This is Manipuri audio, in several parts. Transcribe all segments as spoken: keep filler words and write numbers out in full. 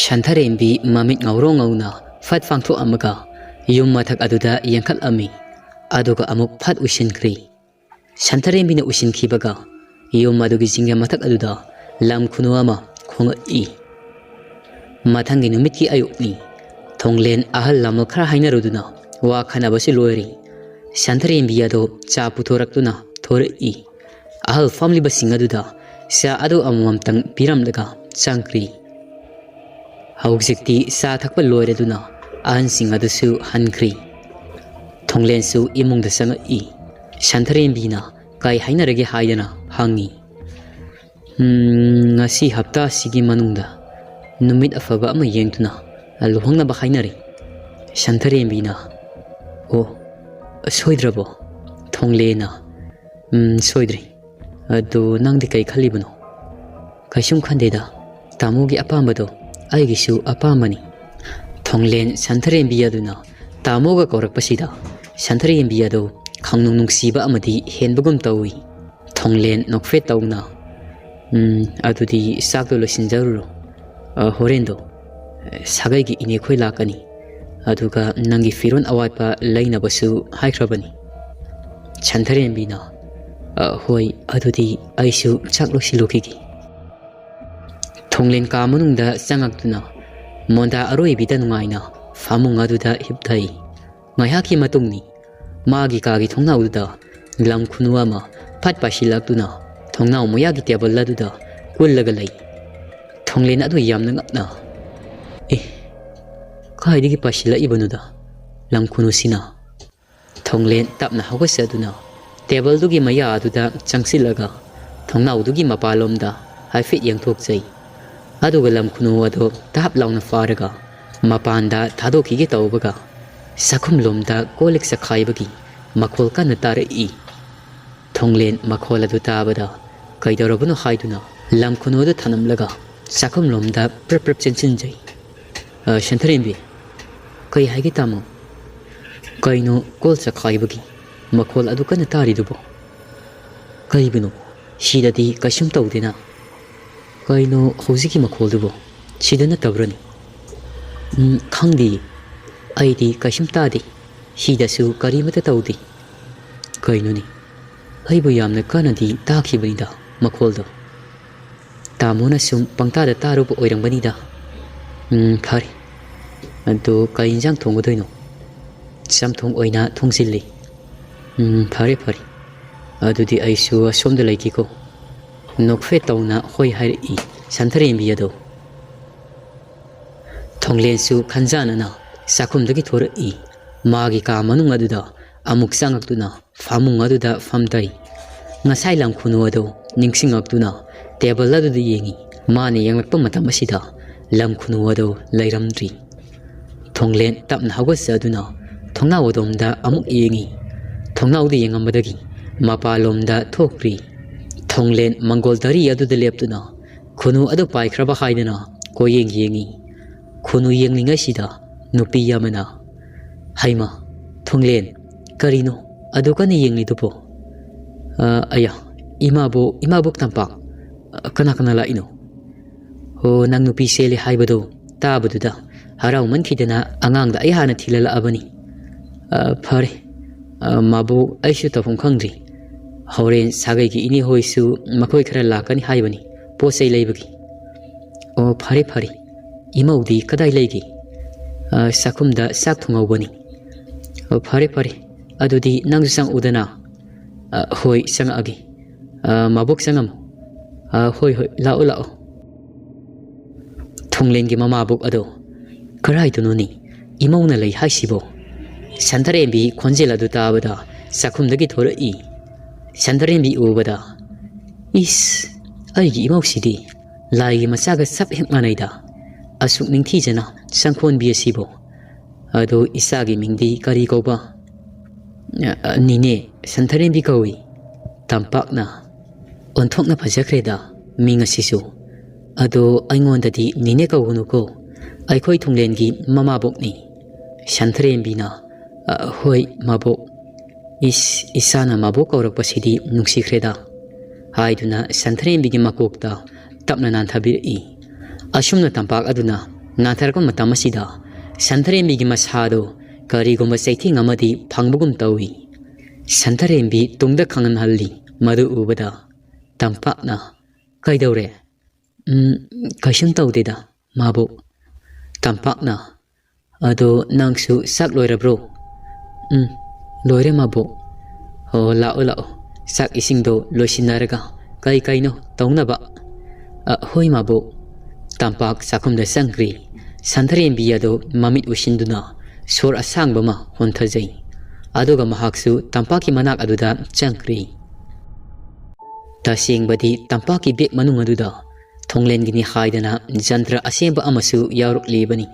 ꯁꯟꯊꯔꯦꯝꯕꯤ ꯃꯃꯤꯠ ꯉꯧꯔꯣ ꯉꯧꯅ ꯐꯠ ꯄꯥꯡꯊꯣꯛꯑꯝꯃꯒ ꯌꯨꯝ ꯃꯊꯛ ꯑꯗꯨꯗ ꯌꯦꯡꯈꯠꯂꯝꯃꯤ꯫ ꯑꯗꯨꯒ ꯑꯃꯨꯛ ꯐꯠ ꯎꯏꯁꯤꯟꯈ꯭ꯔꯤ꯫ ꯁꯟꯊꯔꯦꯝꯕꯤꯅ ꯎꯏꯁꯤꯟꯈꯤꯕꯒ ꯌꯨꯝ ꯑꯗꯨꯒꯤ ꯖꯤꯡꯒ ꯃꯊꯛ ꯑꯗꯨꯗ ꯂꯝ ꯈꯨꯅꯨ ꯑꯃ ꯈꯣꯡꯉꯛꯏ꯫ ꯃꯊꯪꯒꯤ ꯅꯨꯃꯤꯠꯀꯤ ꯑꯌꯨꯛꯅꯤ꯫ ꯊꯣꯡꯂꯦꯟ ꯑꯍꯜ ꯂꯃꯟ ꯈꯔ ꯍꯥꯏꯅꯔꯨꯗꯨꯅ ꯋꯥ ꯈꯟꯅꯕꯁꯨ ꯂꯣꯏꯔꯤ꯫ ꯁꯟꯊꯔꯦꯝꯕꯤ ꯑꯗꯣ ꯆꯥ ꯄꯨꯊꯣꯔꯛꯇꯨꯅ ꯊꯣꯔꯛꯏ꯫ ꯑꯍꯜ ꯐꯝꯂꯤꯕꯁꯤꯡ ꯑꯗꯨꯗ ꯆꯥ ꯑꯗꯨ ꯑꯃꯃꯝꯇꯪ ꯄꯤꯔꯝꯂꯒ ꯆꯪꯈ꯭ꯔꯤ꯫ ꯍꯧꯖꯤꯛꯇꯤ ꯆꯥ ꯊꯛꯄ ꯂꯣꯏꯔꯗꯨꯅ ꯑꯍꯟꯁꯤꯡ ꯑꯗꯨꯁꯨ ꯍꯟꯈ꯭ꯔꯤ꯫ ꯊꯣꯡꯂꯦꯟꯁꯨ ꯏꯃꯨꯡꯗ ꯆꯪꯉꯛꯏ꯫ ꯁꯟꯊꯔꯦꯝꯕꯤꯅ ꯀꯩ ꯍꯥꯏꯅꯔꯒꯦ ꯍꯥꯏꯗꯅ ꯍꯪꯉꯤ꯫ "ꯎꯝ, ꯉꯁꯤ ꯍꯞꯇꯥꯁꯤꯒꯤ ꯃꯅꯨꯡꯗ ꯅꯨꯃꯤꯠ ꯑꯐꯕ ꯑꯃ ꯌꯦꯡꯗꯨꯅ ꯂꯨꯍꯣꯡꯅꯕ ꯍꯥꯏꯅꯔꯤ꯫" ꯁꯟꯊꯔꯦꯝꯕꯤꯅ, "ꯑꯣ, ꯁꯣꯏꯗ꯭ꯔꯕꯣ?" ꯊꯣꯡꯂꯦꯅ, "ꯎꯝ, ꯁꯣꯏꯗ꯭ꯔꯦ꯫ ꯑꯗꯨ ꯅꯪꯗꯤ ꯀꯩ ꯈꯜꯂꯤꯕꯅꯣ?" "ꯀꯩꯁꯨꯝ ꯈꯟꯗꯦꯗ꯫ ꯇꯥꯃꯣꯒꯤ ꯑꯄꯥꯝꯕꯗꯣ ꯑꯩꯒꯤꯁꯨ ꯑꯄꯥꯝꯕꯅꯤ꯫" ꯊꯣꯡꯂꯦꯟ ꯁꯟꯊꯔꯦꯝꯕꯤ ꯑꯗꯨꯅ ꯇꯥꯃꯣꯒ ꯀꯧꯔꯛꯄꯁꯤꯗ ꯁꯟꯊꯔꯦꯝꯕꯤ ꯑꯗꯨ ꯈꯪꯅꯨꯡ ꯅꯨꯡꯁꯤꯕ ꯑꯃꯗꯤ ꯍꯦꯟꯕꯒꯨꯝ ꯇꯧꯏ꯫ ꯊꯣꯡꯂꯦꯟ ꯅꯣꯛꯐꯦꯠ ꯇꯧꯅ, "ꯎꯝ, ꯑꯗꯨꯗꯤ ꯆꯥꯛꯇꯣ ꯂꯣꯏꯁꯤꯟꯖꯔꯨꯔꯣ꯫ ꯑ, ꯍꯣꯔꯦꯟꯗꯣ, ꯑ, ꯁꯥꯒꯩꯒꯤ ꯏꯅꯦꯈꯣꯏ ꯂꯥꯛꯀꯅꯤ꯫ ꯑꯗꯨꯒ ꯅꯪꯒꯤ ꯐꯤꯔꯣꯟ ꯑꯋꯥꯠꯄ ꯂꯩꯅꯕꯁꯨ ꯍꯥꯏꯈ꯭ꯔꯕꯅꯤ꯫" ꯁꯟꯊꯔꯦꯝꯕꯤꯅ, "ꯑ, ꯍꯣꯏ, ꯑꯗꯨꯗꯤ ꯑꯩꯁꯨ ꯆꯥꯛ ꯂꯣꯏꯁꯤꯜꯂꯨꯈꯤꯒꯦ꯫" ꯊꯣꯡꯂꯦꯟ ꯀꯥ ꯃꯅꯨꯡꯗ ꯆꯪꯉꯛꯇꯨꯅ ꯃꯣꯟꯗꯥ ꯑꯔꯣꯏꯕꯤꯗ ꯅꯨꯡꯉꯥꯏꯅ ꯐꯃꯨꯡ ꯑꯗꯨꯗ ꯍꯤꯞꯊꯩ꯫ ꯉꯥꯏꯍꯥꯛꯀꯤ ꯃꯇꯨꯡꯅꯤ꯫ ꯃꯥꯒꯤ ꯀꯥꯒꯤ ꯊꯣꯡꯅꯥꯎꯗꯨꯗ ꯂꯝ ꯈꯨꯅꯨ ꯑꯃ ꯐꯠ ꯄꯥꯏꯁꯤꯜꯂꯛꯇꯨꯅ ꯊꯣꯡꯅꯥꯎ ꯃꯌꯥꯒꯤ ꯇꯦꯕꯜ ꯑꯗꯨꯗ ꯀꯨꯜꯂꯒ ꯂꯩ꯫ ꯊꯣꯡꯂꯦꯟ ꯑꯗꯨ ꯌꯥꯝꯅ ꯉꯛꯅ, "ꯑꯦ, ꯀꯥꯏꯗꯒꯤ ꯄꯥꯏꯁꯤꯜꯂꯛꯏꯕꯅꯣꯗ ꯂꯝ ꯈꯨꯅꯨꯁꯤꯅ?" ꯊꯣꯡꯂꯦꯟ ꯇꯞꯅ ꯍꯧꯒꯠꯆꯗꯨꯅ ꯇꯦꯕꯜꯗꯨꯒꯤ ꯃꯌꯥ ꯑꯗꯨꯗ ꯆꯪꯁꯤꯜꯂꯒ ꯊꯣꯡꯅꯥꯎꯗꯨꯒꯤ ꯃꯄꯥꯟꯂꯣꯝꯗ ꯍꯥꯏꯐꯦꯠ ꯌꯦꯡꯊꯣꯛꯆꯩ꯫ ꯑꯗꯨꯒ ꯂꯝ ꯈꯨꯅꯨ ꯑꯗꯨ ꯇꯥꯞ ꯂꯥꯎꯅ ꯐꯥꯔꯒ ꯃꯄꯥꯟꯗ ꯊꯥꯗꯣꯛꯈꯤꯒꯦ ꯇꯧꯕꯒ ꯆꯥꯛꯈꯨꯝꯂꯣꯝꯗ ꯀꯣꯜ ꯂꯤꯛ ꯆꯈꯥꯏꯕꯒꯤ ꯃꯈꯣꯜ ꯀꯟꯅ ꯇꯥꯔꯛꯏ꯫ ꯊꯣꯡꯂꯦꯟ ꯃꯈꯣꯜ ꯑꯗꯨ ꯇꯥꯕꯗ ꯀꯩꯗꯧꯔꯕꯅꯣ ꯍꯥꯏꯗꯨꯅ ꯂꯝ ꯈꯨꯅꯨ ꯑꯗꯨ ꯊꯅꯝꯂꯒ ꯆꯥꯛꯈꯨꯝꯂꯣꯝꯗ ꯄ꯭ꯔꯞ ꯄ꯭ꯔꯞ ꯆꯦꯟꯁꯤꯟꯖꯩ꯫ "ꯑ, ꯁꯟꯊꯔꯦꯝꯕꯤ, ꯀꯩ ꯍꯥꯏꯒꯦ ꯇꯥꯃꯣ? ꯀꯩꯅꯣ ꯀꯣꯜ ꯆꯈꯥꯏꯕꯒꯤ ꯃꯈꯣꯜ ꯑꯗꯨ ꯀꯟꯅ ꯇꯥꯔꯤꯗꯨꯕꯣ? ꯀꯩꯒꯤꯅꯣ? ꯁꯤꯗꯗꯤ ꯀꯩꯁꯨꯝ ꯇꯧꯗꯦꯅ꯫ ꯀꯩꯅꯣ ꯍꯧꯖꯤꯛꯀꯤ ꯃꯈꯣꯜꯗꯨꯕꯣ?" ꯁꯤꯗ ꯅꯠꯇꯕ꯭ꯔꯅꯦ? ꯎꯝ, ꯈꯪꯗꯦ꯫ ꯑꯩꯗꯤ ꯀꯩꯁꯨꯝ ꯇꯥꯗꯦ꯫ ꯁꯤꯗꯁꯨ ꯀꯔꯤꯃꯠꯇ ꯇꯧꯗꯦ꯫ ꯀꯩꯅꯣꯅꯦ? ꯑꯩꯕꯨ ꯌꯥꯝꯅ ꯀꯟꯅꯗꯤ ꯇꯥꯈꯤꯕꯅꯤꯗ ꯃꯈꯣꯜꯗꯣ꯫ ꯇꯥꯃꯣꯅ ꯁꯨꯝ ꯄꯪꯇꯥꯗ ꯇꯥꯔꯨꯕ ꯑꯣꯏꯔꯝꯒꯅꯤꯗ꯫ ꯎꯝ, ꯐꯔꯦ꯫ ꯑꯗꯣ ꯀꯩ ꯏꯟꯖꯥꯡ ꯊꯣꯡꯒꯗꯣꯏꯅꯣ? ꯆꯝꯊꯣꯡ ꯑꯣꯏꯅ ꯊꯣꯡꯖꯤꯜꯂꯤ꯫ ꯎꯝ, ꯐꯔꯦ, ꯐꯔꯦ꯫ ꯑꯗꯨꯗꯤ ꯑꯩꯁꯨ ꯑꯁꯣꯝꯗ ꯂꯩꯒꯦꯀꯣ꯫ ꯅꯣꯛꯐꯦꯠ ꯇꯧꯅ ꯍꯣꯏ ꯍꯥꯏꯔꯛꯏ ꯁꯟꯊꯔꯦꯝꯕꯤ ꯑꯗꯣ꯫ ꯊꯣꯡꯂꯦꯟꯁꯨ ꯈꯟꯖꯥꯅꯅ ꯆꯥꯛꯈꯨꯝꯗꯒꯤ ꯊꯣꯔꯛꯏ꯫ ꯃꯥꯒꯤ ꯀꯥ ꯃꯅꯨꯡ ꯑꯗꯨꯗ ꯑꯃꯨꯛ ꯆꯪꯉꯛꯇꯨꯅ ꯐꯃꯨꯡ ꯑꯗꯨꯗ ꯐꯝꯊꯩ꯫ ꯉꯁꯥꯏ ꯂꯝ ꯈꯨꯅꯨ ꯑꯗꯨ ꯅꯤꯡꯁꯤꯡꯉꯛꯇꯨꯅ ꯇꯦꯕꯜ ꯑꯗꯨꯗ ꯌꯦꯡꯉꯤ꯫ ꯃꯥꯅ ꯌꯦꯡꯂꯛꯄ ꯃꯇꯝ ꯑꯁꯤꯗ ꯂꯝ ꯈꯨꯅꯨ ꯑꯗꯨ ꯂꯩꯔꯝꯗ꯭ꯔꯤ꯫ ꯊꯣꯡꯂꯦꯟ ꯇꯞꯅ ꯍꯧꯒꯠꯆꯗꯨꯅ ꯊꯣꯡꯅꯥꯎ ꯑꯗꯣꯝꯗ ꯑꯃꯨꯛ ꯌꯦꯡꯉꯤ꯫ ꯊꯣꯡꯅꯥꯎꯗ ꯌꯦꯡꯉꯝꯕꯗꯒꯤ ꯃꯄꯥꯟꯂꯣꯝꯗ ꯊꯣꯛꯈ꯭ꯔꯤ꯫ ꯊꯣꯡꯂꯦꯟ ꯃꯪꯒꯣꯜ ꯙꯔꯤ ꯑꯗꯨꯗ ꯂꯦꯞꯇꯨꯅ ꯈꯨꯅꯨ ꯑꯗꯨ ꯄꯥꯏꯈ꯭ꯔꯕ ꯍꯥꯏꯗꯨꯅ ꯀꯣꯏꯌꯦꯡ ꯌꯦꯡꯉꯤ꯫ ꯈꯨꯅꯨ ꯌꯦꯡꯂꯤꯉꯩꯁꯤꯗ ꯅꯨꯄꯤ ꯑꯃꯅ, "ꯍꯩꯃ, ꯊꯣꯡꯂꯦꯟ, ꯀꯔꯤꯅꯣ ꯑꯗꯨ ꯀꯟꯅ ꯌꯦꯡꯂꯤꯗꯨꯕꯣ?" "ꯑ, ꯑꯌꯥ, ꯏꯃꯥꯕꯣꯛ, ꯏꯃꯥꯕꯣꯛ ꯇꯝꯄꯥꯛ, ꯑ, ꯀꯅꯥ ꯀꯅꯥ ꯂꯥꯛꯏꯅꯣ?" "ꯑꯣ, ꯅꯪ ꯅꯨꯄꯤ ꯆꯦꯜꯂꯤ ꯍꯥꯏꯕꯗꯣ ꯇꯥꯕꯗꯨꯗ ꯍꯔꯥꯎꯃꯟꯈꯤꯗꯅ ꯑꯉꯥꯡꯗ ꯑꯩ ꯍꯥꯟꯅ ꯊꯤꯜꯍꯜꯂꯛꯑꯕꯅꯤ꯫ ꯑ, ꯐꯔꯦ꯫ ꯑ, ꯃꯥꯕꯣꯛ, ꯑꯩꯁꯨ ꯇꯧꯐꯝ ꯈꯪꯗ꯭ꯔꯤ꯫ ꯍꯣꯔꯦꯟ ꯁꯥꯒꯩꯒꯤ ꯏꯅꯦ ꯍꯣꯏꯁꯨ ꯃꯈꯣꯏ ꯈꯔ ꯂꯥꯛꯀꯅꯤ ꯍꯥꯏꯕꯅꯤ, ꯄꯣꯠ ꯆꯩ ꯂꯩꯕꯒꯤ꯫ ꯑꯣ, ꯐꯔꯦ, ꯐꯔꯦ꯫ ꯏꯃꯧꯗꯤ ꯀꯗꯥꯏ ꯂꯩꯒꯦ?" "ꯑ, ꯆꯥꯛꯈꯨꯝꯗ ꯆꯥꯛ ꯊꯣꯡꯍꯧꯕꯅꯤ꯫" "ꯑꯣ, ꯐꯔꯦ, ꯐꯔꯦ꯫ ꯑꯗꯨꯗꯤ ꯅꯪꯁꯨ ꯆꯪꯉꯛꯎꯗꯅ꯫" "ꯑ, ꯍꯣꯏ, ꯆꯪꯉꯛꯑꯒꯦ꯫ ꯑ, ꯃꯥꯕꯣꯛ ꯆꯪꯉꯝꯃꯨ꯫" "ꯑ, ꯍꯣꯏ, ꯍꯣꯏ, ꯂꯥꯛꯑꯣ, ꯂꯥꯛꯑꯣ꯫" ꯊꯣꯡꯂꯦꯟꯒꯤ ꯃꯃꯥꯕꯣꯛ ꯑꯗꯣ ꯀꯔꯥꯏꯗꯅꯣꯅꯤ ꯏꯃꯧꯅ ꯂꯩ ꯍꯥꯏꯁꯤꯕꯣ? ꯁꯟꯊꯔꯦꯝꯕꯤ ꯈꯣꯟꯖꯦꯜ ꯑꯗꯨ ꯇꯥꯕꯗ ꯆꯥꯛꯈꯨꯝꯗꯒꯤ ꯊꯣꯔꯛꯏ꯫ ꯁꯟꯊꯔꯦꯝꯕꯤ ꯎꯕꯗ, "ꯏꯁ, ꯑꯩꯒꯤ ꯏꯃꯧꯁꯤꯗꯤ ꯂꯥꯏꯒꯤ ꯃꯆꯥꯒ ꯆꯞ ꯍꯦꯛ ꯃꯥꯟꯅꯩꯗ꯫ ꯑꯁꯨꯛ ꯅꯤꯡꯊꯤꯖꯅ ꯆꯪꯈꯣꯟꯕꯤ ꯑꯁꯤꯕꯨ꯫ ꯑꯗꯣ ꯏꯆꯥꯒꯤ ꯃꯤꯡꯗꯤ ꯀꯔꯤ ꯀꯧꯕ?" "ꯑ, ꯑ, ꯅꯤꯅꯦ ꯁꯟꯊꯔꯦꯝꯕꯤ ꯀꯧꯏ꯫" ꯇꯝꯄꯥꯛꯅ, "ꯑꯣꯟꯊꯣꯛꯅ ꯐꯖꯈ꯭ꯔꯦꯗ ꯃꯤꯡ ꯑꯁꯤꯁꯨ꯫ ꯑꯗꯣ ꯑꯩꯉꯣꯟꯗꯗꯤ ꯅꯤꯅꯦ ꯀꯧꯒꯅꯨꯀꯣ, ꯑꯩꯈꯣꯏ ꯊꯣꯡꯂꯦꯟꯒꯤ ꯃꯃꯥꯕꯣꯛꯅꯤ꯫" ꯁꯟꯊꯔꯦꯝꯕꯤꯅ, "ꯑ, ꯍꯣꯏ, ꯃꯥꯕꯣꯛ꯫ ꯏꯁ, ꯏꯆꯥꯅ ꯃꯥꯕꯣꯛ ꯀꯧꯔꯛꯄꯁꯤꯗꯤ ꯅꯨꯡꯁꯤꯈ꯭ꯔꯦꯗ," ꯍꯥꯏꯗꯨꯅ ꯁꯟꯊꯔꯦꯝꯕꯤꯒꯤ ꯃꯀꯣꯛꯇ ꯇꯞꯅ ꯅꯥꯟꯊꯕꯤꯔꯛꯏ꯫ ꯑꯁꯨꯝꯅ ꯇꯝꯄꯥꯛ ꯑꯗꯨꯅ ꯅꯥꯟꯊꯔꯛꯄ ꯃꯇꯝ ꯑꯁꯤꯗ ꯁꯟꯊꯔꯦꯝꯕꯤꯒꯤ ꯃꯁꯥꯗꯨ ꯀꯔꯤꯒꯨꯝꯕ ꯆꯩꯊꯦꯡ ꯑꯃꯗꯤ ꯐꯪꯕꯒꯨꯝ ꯇꯧꯏ꯫ ꯁꯟꯊꯔꯦꯝꯕꯤ ꯇꯨꯡꯗ ꯈꯪꯍꯟꯍꯜꯂꯤ꯫ ꯃꯗꯨ ꯎꯕꯗ ꯇꯝꯄꯥꯛꯅ, "ꯀꯩꯗꯧꯔꯦ?" "ꯎꯝ, ꯀꯩꯁꯨꯝ ꯇꯧꯗꯦꯗ, ꯃꯥꯕꯣꯛ꯫" ꯇꯝꯄꯥꯛꯅ, "ꯑꯗꯣ ꯅꯪꯁꯨ ꯆꯥꯛ ꯂꯣꯏꯔꯕ꯭ꯔꯣ?" "ꯎꯝ, ꯂꯣꯏꯔꯦ, ꯃꯥꯕꯣꯛ꯫" "ꯑꯣ, ꯂꯥꯛꯑꯣ, ꯂꯥꯛꯑꯣ, ꯆꯥꯛ ꯏꯁꯤꯡꯗꯣ ꯂꯣꯏꯁꯤꯟꯅꯔꯒ ꯀꯩ ꯀꯩꯅꯣ ꯇꯧꯅꯕ꯫" "ꯑ, ꯍꯣꯏ, ꯃꯥꯕꯣꯛ꯫" ꯇꯝꯄꯥꯛ ꯆꯥꯛꯈꯨꯝꯗ ꯆꯪꯈ꯭ꯔꯤ꯫ ꯁꯟꯊꯔꯦꯝꯕꯤ ꯑꯗꯣ ꯃꯃꯤꯠ ꯎꯏꯁꯤꯟꯗꯨꯅ ꯁꯣꯔ ꯑꯁꯥꯡꯕ ꯑꯃ ꯍꯣꯟꯊꯖꯩ꯫ ꯑꯗꯨꯒ ꯃꯍꯥꯛꯁꯨ ꯇꯝꯄꯥꯛꯀꯤ ꯃꯅꯥꯛ ꯑꯗꯨꯗ ꯆꯪꯈ꯭ꯔꯤ꯫ ꯇꯁꯦꯡꯕꯗꯤ ꯇꯝꯄꯥꯛꯀꯤ ꯕꯦꯛ ꯃꯅꯨꯡ ꯑꯗꯨꯗ ꯊꯣꯡꯂꯦꯟꯒꯤꯅꯤ ꯍꯥꯏꯗꯅ ꯖꯟꯇ꯭ꯔ ꯑꯁꯦꯝꯕ ꯑꯃꯁꯨ ꯌꯥꯎꯔꯛꯂꯤꯕꯅꯤ꯫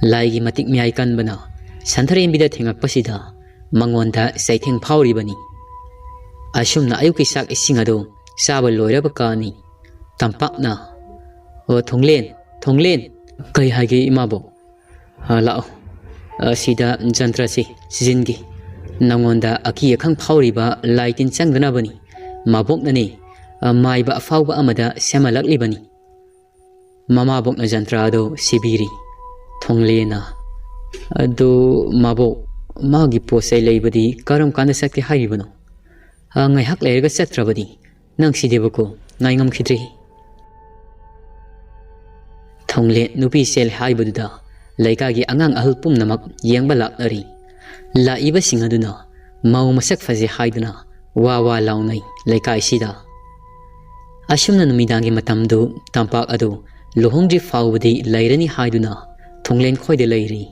ꯂꯥꯏꯒꯤ ꯃꯇꯤꯛ ꯃꯌꯥꯏ ꯀꯟꯕꯅ ꯁꯟꯊꯔꯦꯝꯕꯤꯗ ꯊꯦꯡꯉꯛꯄꯁꯤꯗ ꯃꯉꯣꯟꯗ ꯆꯩꯊꯦꯡ ꯐꯥꯎꯔꯤꯕꯅꯤ꯫ ꯑꯁꯨꯝꯅ ꯑꯌꯨꯛꯀꯤ ꯆꯥꯛ ꯏꯁꯤꯡ ꯑꯗꯨ ꯆꯥꯕ ꯂꯣꯏꯔꯕ ꯀꯥꯟꯅꯤ꯫ ꯇꯝꯄꯥꯛꯅ, "ꯑꯣ, ꯊꯣꯡꯂꯦꯟ, ꯊꯣꯡꯂꯦꯟ!" "ꯀꯩ ꯍꯥꯏꯒꯦ, ꯏꯃꯥꯕꯣꯛ?" "ꯑ, ꯂꯥꯛꯑꯣ, ꯑꯁꯤꯗ ꯖꯟꯇ꯭ꯔꯁꯤ ꯁꯤꯖꯤꯟꯒꯦ꯫ ꯅꯉꯣꯟꯗ ꯑꯀꯤ ꯑꯈꯪ ꯐꯥꯎꯔꯤꯕ ꯂꯥꯏ ꯇꯤꯟ ꯆꯪꯗꯅꯕꯅꯤ꯫ ꯃꯥꯕꯣꯛꯅꯅꯦ, ꯑ, ꯃꯥꯏꯕ ꯑꯐꯥꯎꯕ ꯑꯃꯗ ꯁꯦꯝꯍꯜꯂꯛꯂꯤꯕꯅꯤ꯫" ꯃꯃꯥꯕꯣꯛꯅ ꯖꯟꯇ꯭ꯔ ꯑꯗꯨ ꯁꯤꯕꯤꯔꯤ꯫ ꯊꯣꯡꯂꯦꯅ, "ꯑꯗꯨ ꯃꯥꯕꯣꯛ, ꯃꯥꯒꯤ ꯄꯣꯠ ꯆꯩ ꯂꯩꯕꯗꯤ ꯀꯔꯝ ꯀꯥꯟꯗ ꯆꯠꯀꯦ ꯍꯥꯏꯔꯤꯕꯅꯣ? ꯑ, ꯉꯥꯏꯍꯥꯛ ꯂꯩꯔꯒ ꯆꯠꯇ꯭ꯔꯕꯗꯤ ꯅꯪ ꯁꯤꯗꯦꯕꯀꯣ, ꯉꯥꯏ ꯉꯝꯈꯤꯗ꯭ꯔꯦ꯫" ꯊꯣꯡꯂꯦ ꯅꯨꯄꯤ ꯆꯦꯜꯂꯦ ꯍꯥꯏꯕꯗꯨꯗ ꯂꯩꯀꯥꯏꯒꯤ ꯑꯉꯥꯡ ꯑꯍꯜ ꯄꯨꯝꯅꯃꯛ ꯌꯦꯡꯕ ꯂꯥꯛꯅꯔꯤ꯫ ꯂꯥꯛꯏꯕꯁꯤꯡ ꯑꯗꯨꯅ ꯃꯧ ꯃꯁꯛ ꯐꯖꯩ ꯍꯥꯏꯗꯨꯅ ꯋꯥ ꯋꯥ ꯂꯥꯎꯅꯩ ꯂꯩꯀꯥꯏꯁꯤꯗ꯫ ꯑꯁꯨꯝꯅ ꯅꯨꯃꯤꯗꯥꯡꯒꯤ ꯃꯇꯝꯗꯨ ꯇꯝꯄꯥꯛ ꯑꯗꯨ ꯂꯨꯍꯣꯡꯗ꯭ꯔꯤ ꯐꯥꯎꯕꯗꯤ ꯂꯩꯔꯅꯤ ꯍꯥꯏꯗꯨꯅ ꯊꯣꯡꯂꯦꯟ ꯈꯣꯏꯗ ꯂꯩꯔꯤ꯫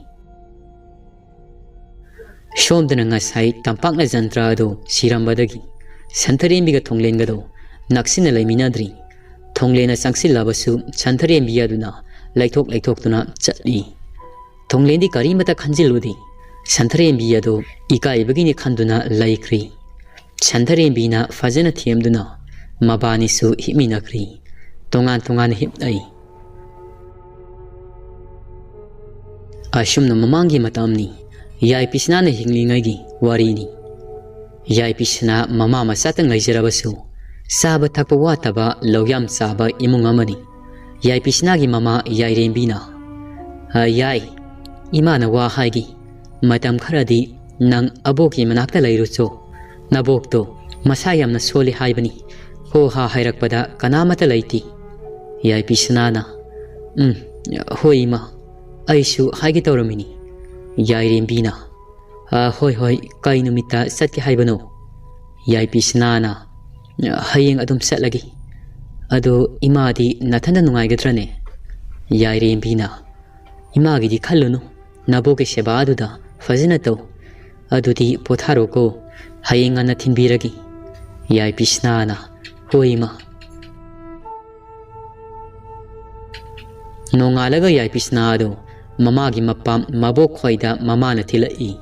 ꯁꯣꯝꯗꯅ ꯉꯁꯥꯏ ꯇꯝꯄꯥꯛꯅ ꯖꯟꯇ꯭ꯔ ꯑꯗꯨ ꯁꯤꯔꯝꯕꯗꯒꯤ ꯁꯟꯊꯔꯦꯝꯕꯤꯒ ꯊꯣꯡꯂꯦꯟꯒꯗꯣ ꯅꯛꯁꯤꯟꯅ ꯂꯩꯃꯤꯟꯅꯗ꯭ꯔꯤ꯫ ꯊꯣꯡꯂꯦꯟꯅ ꯆꯪꯁꯤꯜꯂꯕꯁꯨ ꯁꯟꯊꯔꯦꯝꯕꯤ ꯑꯗꯨꯅ ꯂꯩꯊꯣꯛ ꯂꯩꯊꯣꯛꯇꯨꯅ ꯆꯠꯂꯤ꯫ ꯊꯣꯡꯂꯦꯟꯗꯤ ꯀꯔꯤꯃꯇ ꯈꯟꯖꯤꯜꯂꯨꯗꯦ꯫ ꯁꯟꯊꯔꯦꯝꯕꯤ ꯑꯗꯨ ꯏꯀꯥꯏꯕꯒꯤꯅꯤ ꯈꯟꯗꯨꯅ ꯂꯩꯈ꯭ꯔꯤ꯫ ꯁꯟꯊꯔꯦꯝꯕꯤꯅ ꯐꯖꯅ ꯊꯦꯝꯗꯨꯅ ꯃꯕꯥꯅꯤꯁꯨ ꯍꯤꯞꯃꯤꯟꯅꯈ꯭ꯔꯤ꯫ ꯇꯣꯉꯥꯟ ꯇꯣꯉꯥꯟꯅ ꯍꯤꯞꯅꯩ꯫ ꯑꯁꯨꯝꯅ ꯃꯃꯥꯡꯒꯤ ꯃꯇꯝꯅꯤ꯫ ꯌꯥꯏꯄꯤꯁꯅꯥꯅ ꯍꯤꯡꯂꯤꯉꯩꯒꯤ ꯋꯥꯔꯤꯅꯤ꯫ ꯌꯥꯏꯄꯤꯁꯅꯥ ꯃꯃꯥ ꯃꯆꯥꯇꯪ ꯂꯩꯖꯔꯕꯁꯨ ꯆꯥꯕ ꯊꯛꯄ ꯋꯥꯠꯇꯕ ꯂꯧ ꯌꯥꯝ ꯆꯥꯕ ꯏꯃꯨꯡ ꯑꯃꯅꯤ꯫ ꯌꯥꯏꯄꯤꯁꯅꯥꯒꯤ ꯃꯃꯥ ꯌꯥꯏꯔꯦꯝꯕꯤꯅ, "ꯑ, ꯌꯥꯏ, ꯏꯃꯥꯅ ꯋꯥ ꯍꯥꯏꯒꯤ꯫ ꯃꯇꯝ ꯈꯔꯗꯤ ꯅꯪ ꯑꯕꯣꯛꯀꯤ ꯃꯅꯥꯛꯇ ꯂꯩꯔꯨꯆꯣ꯫ ꯅꯕꯣꯛꯇꯣ ꯃꯁꯥ ꯌꯥꯝꯅ ꯁꯣꯜꯂꯤ ꯍꯥꯏꯕꯅꯤ꯫ ꯍꯣ ꯍꯥ ꯍꯥꯏꯔꯛꯄꯗ ꯀꯅꯥꯃꯠꯇ ꯂꯩꯇꯦ꯫" ꯌꯥꯏꯄꯤꯁꯅꯥꯅ, "ꯎꯝ, ꯍꯣꯏ ꯏꯃꯥ, ꯑꯩꯁꯨ ꯍꯥꯏꯒꯦ ꯇꯧꯔꯝꯃꯤꯅꯤ꯫" ꯌꯥꯏꯔꯦꯝꯕꯤꯅ, "ꯑ, ꯍꯣꯏ, ꯍꯣꯏ, ꯀꯩ ꯅꯨꯃꯤꯠꯇ ꯆꯠꯀꯦ ꯍꯥꯏꯕꯅꯣ?" ꯌꯥꯏꯄꯤꯁꯅꯥꯅ, "ꯍꯌꯦꯡ ꯑꯗꯨꯝ ꯆꯠꯂꯒꯦ꯫ ꯑꯗꯣ ꯏꯃꯥꯗꯤ ꯅꯊꯟꯗ ꯅꯨꯡꯉꯥꯏꯒꯗ꯭ꯔꯅꯦ?" ꯌꯥꯏꯔꯦꯝꯕꯤꯅ, "ꯏꯃꯥꯒꯤꯗꯤ ꯈꯜꯂꯨꯅꯨ, ꯅꯕꯣꯛꯀꯤ ꯁꯦꯕꯥꯗꯨꯗ ꯐꯖꯅ ꯇꯧ꯫ ꯑꯗꯨꯗꯤ ꯄꯣꯊꯥꯔꯣꯀꯣ, ꯍꯌꯦꯡ ꯉꯟꯅ ꯊꯤꯟꯕꯤꯔꯒꯦ꯫" ꯌꯥꯏꯄꯤꯁꯅꯥꯅ, "ꯍꯣꯏ ꯏꯃꯥ꯫" ꯅꯣꯡꯉꯥꯜꯂꯒ ꯌꯥꯏꯄꯤꯁꯅꯥ ꯑꯗꯨ ꯃꯃꯥꯒꯤ ꯃꯄꯥꯝ ꯃꯕꯣꯛ ꯈꯣꯏꯗ ꯃꯃꯥꯅ ꯊꯤꯜꯂꯛꯏ꯫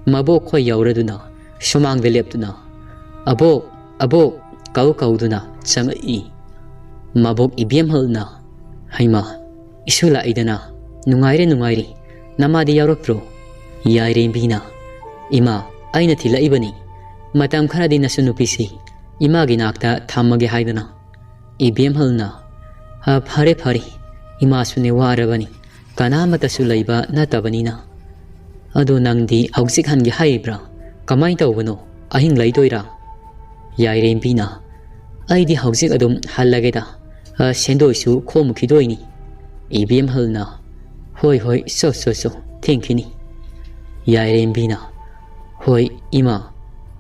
ꯃꯕꯣꯛ ꯈꯣꯏ ꯌꯧꯔꯗꯨꯅ ꯁꯨꯃꯥꯡꯗ ꯂꯦꯞꯇꯨꯅ, "ꯑꯕꯣꯛ, ꯑꯕꯣꯛ" ꯀꯧ ꯀꯧꯗꯨꯅ ꯆꯪꯉꯛꯏ꯫ ꯃꯕꯣꯛ ꯏꯕꯦꯝꯍꯜꯅ, "ꯍꯩꯃꯥ, ꯏꯁꯨ ꯂꯥꯛꯏꯗꯅ, ꯅꯨꯡꯉꯥꯏꯔꯦ, ꯅꯨꯡꯉꯥꯏꯔꯦ, ꯅꯃꯥꯗꯤ ꯌꯥꯎꯔꯛꯇ꯭ꯔꯣ?" ꯌꯥꯏꯔꯦꯝꯕꯤꯅ, "ꯏꯃꯥ, ꯑꯩꯅ ꯊꯤꯜꯂꯛꯏꯕꯅꯤ, ꯃꯇꯝ ꯈꯔꯗꯤ ꯅꯁꯨ ꯅꯨꯄꯤꯁꯤ ꯏꯃꯥꯒꯤ ꯅꯥꯛꯇ ꯊꯝꯃꯒꯦ ꯍꯥꯏꯗꯅ꯫" ꯏꯕꯦꯝꯍꯜꯅ, "ꯑ, ꯐꯔꯦ, ꯐꯔꯦ, ꯏꯃꯥꯁꯨꯅꯦ ꯋꯥꯔꯕꯅꯤ, ꯀꯅꯥꯃꯠꯇꯁꯨ ꯂꯩꯕ ꯅꯠꯇꯕꯅꯤꯅ꯫ ꯑꯗꯣ ꯅꯪꯗꯤ ꯍꯧꯖꯤꯛ ꯍꯟꯒꯦ ꯍꯥꯏꯔꯤꯕ꯭ꯔꯥ? ꯀꯃꯥꯏ ꯇꯧꯕꯅꯣ? ꯑꯍꯤꯡ ꯂꯩꯗꯣꯏꯔꯥ?" ꯌꯥꯏꯔꯦꯝꯕꯤꯅ, "ꯑꯩꯗꯤ ꯍꯧꯖꯤꯛ ꯑꯗꯨꯝ ꯍꯜꯂꯒꯦꯗ꯫ ꯑ, ꯁꯦꯟꯗꯣꯏꯁꯨ ꯈꯣꯝꯈꯤꯗꯣꯏꯅꯤ꯫" ꯏꯕꯦꯝꯍꯜꯅ, "ꯍꯣꯏ, ꯍꯣꯏ, ꯁꯣ, ꯁꯣ, ꯁꯣ, ꯊꯦꯡꯈꯤꯅꯤ꯫" ꯌꯥꯏꯔꯦꯝꯕꯤꯅ, "ꯍꯣꯏ, ꯏꯃꯥ,